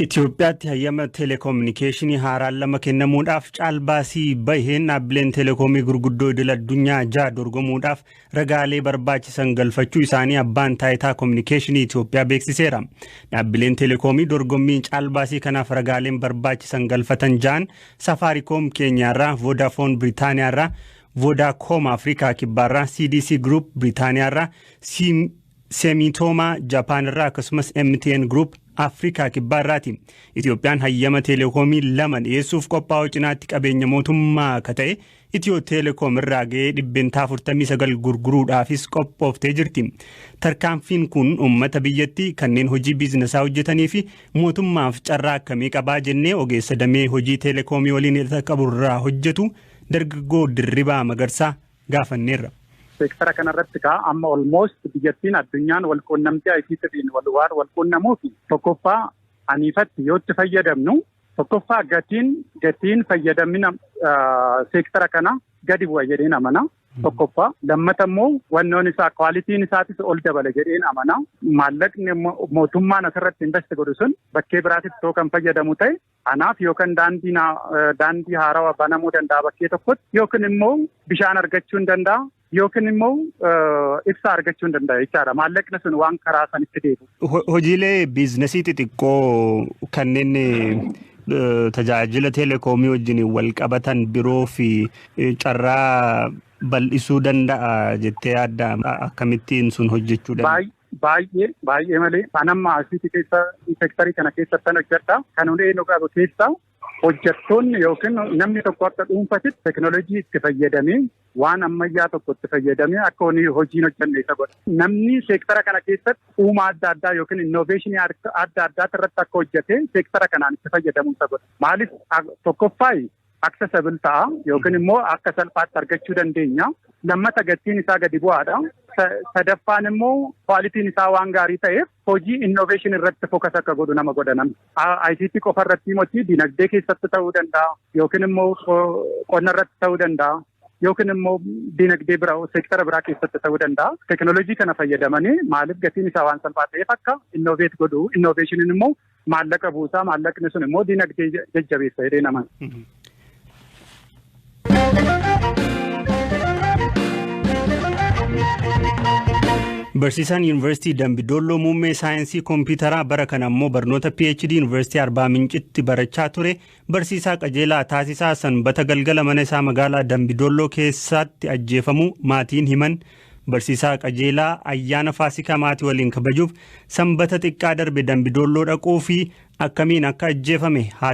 Itoophiyaatti hayyama teeleekoominikeeshinii haaraan lama kennamuudhaaf caalbaasii baheen dhaabbileen teeleekoomii gurguddoo idil addunyaa ja'a dorgomuudhaaf ragaalee barbaachisan galfachuu isaanii Abbaan Taayitaa Koominikeeshinii Itoophiyaa beeksiseera. Dhaabbileen teeleekoomii dorgommii caalbaasii kanaaf ragaaleen barbaachisan galfatan ja'an Safaarikoom Keenyaarraa, Voodafoon Biritaaniyaarraa, Voodaakoom Afrikaa Kibbaarraa, CDC Group Biritaaniyaarraa, Semitoomaa Jaapaanirraa akkasumas MTN Group Afrikaa Kibbaarraati. Itoophiyaan hayyama teeleekoomii lama dhiyeessuuf qophaa'uu cinaatti qabeenya mootummaa akka ta'e Itiyoo Teeleekoom irraa ga'ee 49% gurguruudhaafis qophooftee jirti. Tarkaanfiin kun uummata biyyattii, kanneen hojii biizinesaa hojjetanii fi mootummaaf carraa akkamii qabaa jennee ogeessa damee hojii teeleekoomii waliin hidhata qaburraa hojjetu dargaggoo Dirribaa Magarsaa gaafanneerra. Seektara kanarratti kaa amma almost biyyattiin addunyaan wal quunnamtii ICTtiin wal waan wal quunnamuu fi tokkoffaa aniifatti yoo itti fayyadamnu, tokkoffaa gatiin fayyadamina seektara kana gadi bu'a jedheen amana. Tokkoffaa, lammata immoo wannoon isaa qualityn isaatis ol dabala jedheen amana. Maallaqni mootummaan asirratti invest godhu sun bakkee biraatitti yoo kan fayyadamu ta'e, anaaf yookaan daandii haarawaa banamuu danda'a bakkee tokkotti, yookiin immoo bishaan argachuu hin danda'a, yookiin immoo ibsaa argachuu hin danda'a jechaadha. Maallaqni sun waan karaa sanitti deebi'u. Hojiilee biizinasii xixiqqoo kanneen tajaajila teelekoomii wajjin wal qabatan biroo fi carraa bal'isuu danda'a jettee yaadda? Akkamittiin sun hojjechuu danda'a? Baay'ee baay'ee malee, an amma asitti keessa seektarii kana keessatti hojjedha. Kan hundee nu qabu keessa hojjettoonni yookiin namni tokko akka dhuunfatitti teekinooloojii itti fayyadamee, waan ammayyaa tokko itti fayyadamee akka hojiin hojjenne isa godha. Namni seektara kana keessatti uumaa adda addaa yookiin innovationii adda addaa irratti akka hojjete seektara kanaan itti fayyadamu isa godha. Maaliif? Tokkoffaayi, accessible ta'a yookiin immoo akka salphaatti argachuu dandeenya. Lammata, gatiin isaa gadi bu'aadha. Sadaffaan immoo qualityn isaa waan gaarii ta'eef hojii innovation irratti focus akka godhu nama godha namni. ICT qofa irratti miti, dinagdee keessatti ta'uu danda'a yookiin immoo qonna irratti ta'uu danda'a, yookiin immoo dinagdee biraa, seektara biraa keessatti ta'uu danda'a. Teekinooloojii kana fayyadamanii, maaliif, gatiin isaa waan salphaa ta'eef akka innovate godhu, innovationiin immoo maallaqa buusaa, maallaqni sun immoo dinagdee jajjabeessa jedhee nama. Barsiisaan Yuunivarsiitii Dambidolloo muummee saayinsii kompiitaraa, bara kana immoo barnoota PhD Yuunivarsiitii Arbaa Mincitti barachaa ture, barsiisaa Qajeelaa Taasisaa, Sanbata galgala mana isaa magaalaa Dambidolloo keessatti ajjeefamuu maatiin himan. Barsiisaa Qajeelaa ayyaana Faasikaa maatii waliin kabajuuf Sanbata xiqqaa darbe Dambidolloo dhaquu fi akkamiin akka ajjeefame haati